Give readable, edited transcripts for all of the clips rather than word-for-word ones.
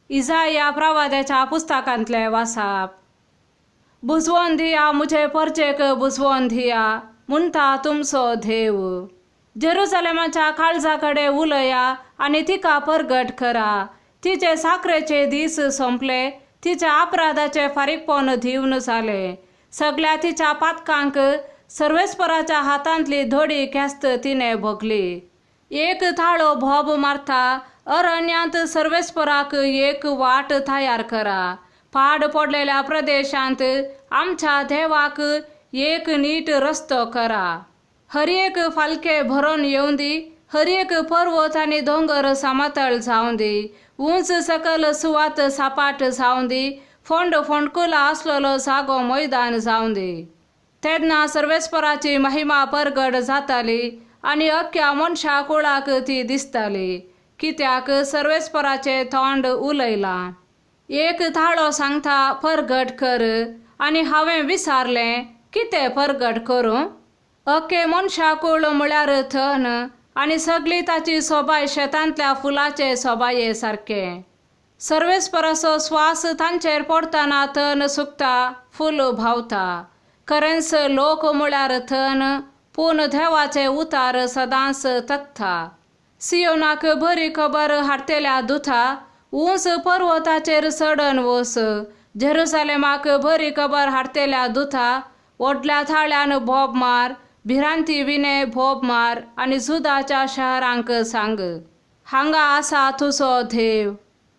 इजाया प्रवाद्याच्या पुस्तकांतलें वासाप. बुजवोन दिया मुझे परचेक बुजवोन दिया म्हणटा तुमचो देव. जेरुजलेमाच्या काळजा कडेन उलया आनी तिका परगट करा. तिचे साखरेचे दीस सोंपले, तिच्या अपराधाचे फारीकपण दिवन जालें. सगल्या तिच्या पातकांक सर्वेस्पराच्या हातांतली धोडी ख्यास्त तिणें भोगली. एक थाळो भोब मारता, अरण्यांत सर्वेस्पराक एक वाट तयार करा. पाड पडलेल्या प्रदेशांत आमच्या देवाक एक नीट रस्तो करा. हर एक फालके भरून येवं दी, हर एक पर्वत आनी दोंगर समतळ जावं दी, उंच सकल सुवात सपाट जावं दी, फोंड फोंडकुला आसलेलो जागो मैदान जावं दी. तेन्ना सर्वेस्पराची महिमा परगट जाताली आनी अख्ख्या मनशा कुळाक ती दिसताली, कित्याक सर्वेस्पराचें तोंड उलयलां. एक थाळो सांगता परगट कर आनी हांवें विचारलें कितें परगट करूं? अख्खे मनशा कूळ म्हळ्यार थन आनी सगली ताची सोबाय शेतांतल्या फुलाचे सोबाये सारकें. सर्वेस्पराचो स्वास तांचेर पडटना तण सुकता, फूल भावता. खरेंच लोक म्हळ्यार थन, पूण देवाचें उतार सदांच तकता. सियोनाक बरी खबर हाडटल्या दुता, उंच पर्वताचेर चडन वस. जेरुसलेमाक बरी खबर हाडटल्या दुता, व्हडल्या थाळ्यान बोब मार, भिरांती विणे भोब मार आनी जुदाच्या शहरांक सांग, हांगा आसा तुजो देव.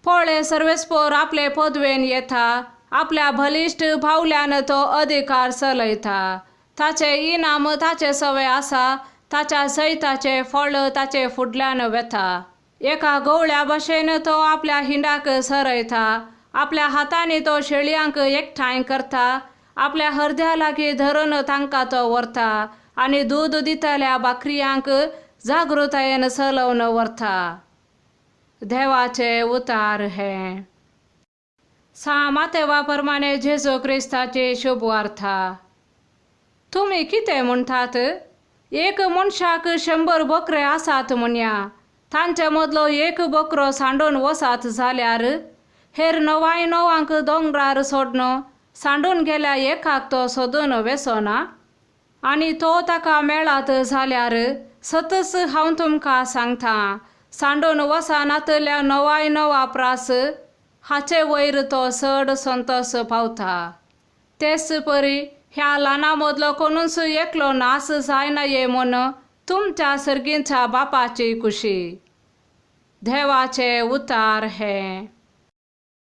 पळय सर्वेस्पोर आपले पदवेन येता, आपल्या बलिश्ट बावल्यान तो अधिकार चलयता. ताचें इनाम ताचे सवे आसा, ताच्या जैताचें फळ ताचे फुडल्यान वेता. एका गवळ्या भशेन तो आपल्या हिंडाक सरयता, आपल्या हातांनी तो शेळयांक एकठांय करता, आपल्या हरद्या लागीं धरून तांकां तो व्हरता आनी दूद दितल्या बाकरियांक जागृतायेन चलोवन व्हरता. देवाचे उतार हे. सा मातेवा प्रमाणे जेजू क्रिस्ताची शुभ वार्ता. तुमी कितें म्हणटात? एक मनशाक 100 बोकरे आसात म्हणया, तांचे मदलो एक बोकरो सांडून वसात जाल्यार हेर 99 दोंगरार सोडून सांडून गेल्या एकाक तो सोदून वेसोना? आनी तो ताका मेळत जाल्यार सतच हांव तुमकां सांगता, सांडून वचनातल्या 99 प्रास हाचे वयर तो चड संतोश पावता. तेच परी ह्या ल्हाना मदलो कोणूच एकलो नास जायना ये म्हूण तुमच्या सर्गीच्या बापाची खुशी. देवाचे उतार हे.